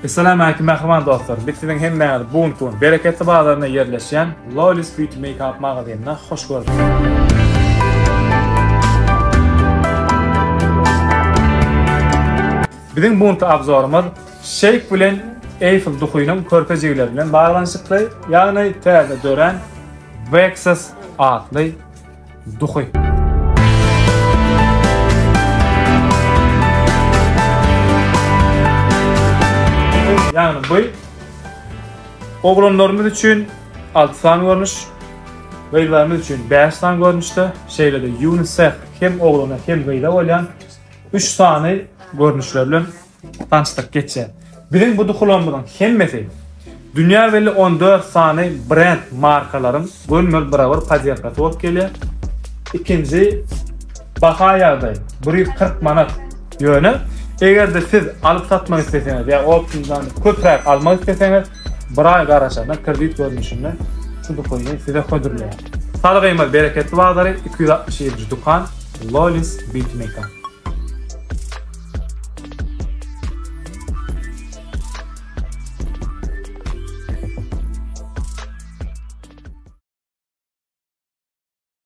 Essalamu aleýkum mähriban dostlar. Biz siziň hemmäňizi bu günki gün Bereketli bazarynda ýerleşýän Lolis Beauty Makeup magazynynda hoş gördük. Biziň bu günki obzorymyz Shake bilen Eiffel duhynyň körpe jigileri bilen baglanyşykly, ýagny täze dörän Vexus atly duhy. Ýagny bu oglanlarymyz üçin 6 sany görnüş, gyzlarymyz üçin 5 sany görnüşde, şeýle-de unisex hem oglana hem gyza bolýan 3 sany görnüşler bilen tanyşdyryp geçýär. Biziň bu duhularymyzyň hemmesi dünýä belli 14 sany brend markalaryň gönümel birabar podýerkasy bolup gelýär. Ikinji baha ýagdaý 140 manat. Ýöne eger-de siz alyp satmak isleseňiz ýa optimdan köpräk almak isleseňiz, bir aý garaşanda kredit görnüşinde şu duhuny size hödürleýär. Salgymyz Bereketli bazary 267-nji dükan Lolis Beauty Makeup.